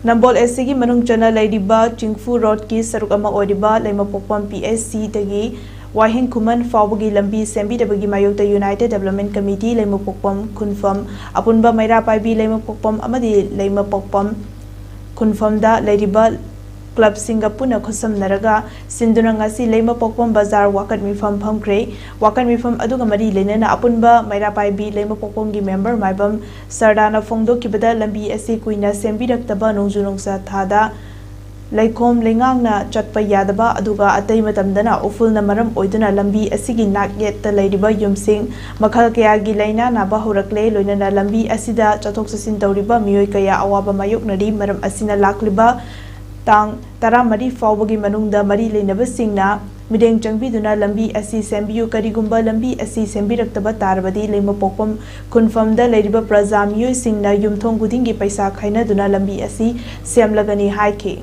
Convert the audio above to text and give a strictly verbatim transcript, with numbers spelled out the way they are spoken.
ꯅꯝꯕꯣꯜ ꯑꯦꯁ ꯁꯤꯒꯤ ꯃꯅꯨꯡ ꯆꯟꯅ ꯂꯩꯔꯤꯕ ꯆꯤꯡꯐꯨ ꯔꯣꯗꯀꯤ ꯁꯔꯨꯛ ꯑꯃ ꯑꯣꯏꯔꯤꯕ ꯂꯩꯃꯄꯣꯛꯄꯝ ꯄꯤ ꯑꯩꯆ ꯁꯤꯗꯒꯤ ꯋꯥꯍꯦꯡ ꯈꯨꯃꯟ ꯐꯥꯎꯕꯒꯤ ꯂꯝꯕꯤ ꯁꯦꯝꯕꯤꯗꯕꯒꯤ ꯃꯥꯌꯣꯛꯇ ꯌꯨꯅꯥꯏꯇꯦꯗ ꯗꯦꯕꯂꯞꯃꯦꯟ ꯀꯃꯤꯇꯤ ꯂꯩꯃꯄꯣꯛꯄꯝ ꯈꯨꯟꯐꯝ, ꯑꯄꯨꯟꯕ ꯃꯩꯔꯥ ꯄꯥꯏꯕꯤ ꯂꯩꯃꯄꯣꯛꯄꯝ ꯑꯃꯗꯤ ꯂꯩꯃꯄꯣꯛꯄꯝ ꯈꯨꯟꯐꯝꯗ ꯂꯩꯔꯤꯕ ꯀ꯭ꯂꯕꯁꯤꯡꯒ ꯄꯨꯟꯅ ꯈꯨꯠꯁꯝꯅꯔꯒ ꯁꯤꯟꯗꯨꯅ ꯉꯁꯤ ꯂꯩꯃꯄꯣꯛꯄꯝ ꯕꯖꯥꯔ ꯋꯥꯀꯠ ꯃꯤꯐꯝ ꯐꯝꯈ꯭ꯔꯦ꯫ ꯋꯥꯀꯠ ꯃꯤꯐꯝ ꯑꯗꯨꯒ ꯃꯔꯤ ꯂꯩꯅꯅ ꯑꯄꯨꯟꯕ ꯃꯩꯔꯥ ꯄꯥꯏꯕꯤ ꯂꯩꯃꯄꯣꯛꯄꯝꯒꯤ ꯃꯦꯝꯕꯔ ꯃꯥꯏꯕꯝ ꯁꯔꯗꯥꯅ ꯐꯣꯡꯗꯣꯛꯈꯤꯕꯗ, ꯂꯝꯕꯤ ꯑꯁꯤ ꯀꯨꯏꯅ ꯁꯦꯝꯕꯤꯔꯛꯇꯕ, ꯅꯣꯡꯖꯨ ꯅꯨꯡꯁꯥ ꯊꯥꯗ ꯂꯩꯈꯣꯝ ꯂꯩꯉꯥꯡꯅ ꯆꯠꯄ ꯌꯥꯗꯕ, ꯑꯗꯨꯒ ꯑꯇꯩ ꯃꯇꯝꯗꯅ ꯎꯐꯨꯜꯅ ꯃꯔꯝ ꯑꯣꯏꯗꯨꯅ ꯂꯝꯕꯤ ꯑꯁꯤꯒꯤ ꯅꯥꯛꯌꯦꯠꯇ ꯂꯩꯔꯤꯕ ꯌꯨꯝꯁꯤꯡ ꯃꯈꯜ ꯀꯌꯥꯒꯤ ꯂꯥꯏꯅꯥ ꯅꯥꯕ ꯍꯧꯔꯛꯂꯦ꯫ ꯂꯣꯏꯅꯅ ꯂꯝꯕꯤ ꯑꯁꯤꯗ ꯆꯠꯊꯣꯛ ꯆꯠꯁꯤꯟ ꯇꯧꯔꯤꯕ ꯃꯤꯑꯣꯏ ꯀꯌꯥ ꯑꯋꯥꯕ ꯃꯥꯌꯣꯛꯅꯔꯤ꯫ ꯃꯔꯝ ꯑꯁꯤꯅ ꯂꯥꯛꯂꯤꯕ ꯇꯥꯡ ꯇꯔꯥꯃꯔꯤ ꯐꯥꯎꯕꯒꯤ ꯃꯅꯨꯡꯗ ꯃꯔꯤ ꯂꯩꯅꯕꯁꯤꯡꯅ ꯃꯤꯠꯌꯦꯡ ꯆꯪꯕꯤꯗꯨꯅ ꯂꯝꯕꯤ ꯑꯁꯤ ꯁꯦꯝꯕꯤꯌꯨ꯫ ꯀꯔꯤꯒꯨꯝꯕ ꯂꯝꯕꯤ ꯑꯁꯤ ꯁꯦꯝꯕꯤꯔꯛꯇꯕ ꯇꯥꯔꯕꯗꯤ, ꯂꯩꯃꯄꯣꯛꯄꯝ ꯈꯨꯟꯐꯝꯗ ꯂꯩꯔꯤꯕ ꯄ꯭ꯔꯖꯥ ꯃꯤꯑꯣꯏꯁꯤꯡꯅ ꯌꯨꯝꯊꯣꯡ ꯈꯨꯗꯤꯡꯒꯤ ꯄꯩꯁꯥ ꯈꯥꯏꯅꯗꯨꯅ ꯂꯝꯕꯤ ꯑꯁꯤ ꯁꯦꯝꯂꯒꯅꯤ ꯍꯥꯏꯈꯤ꯫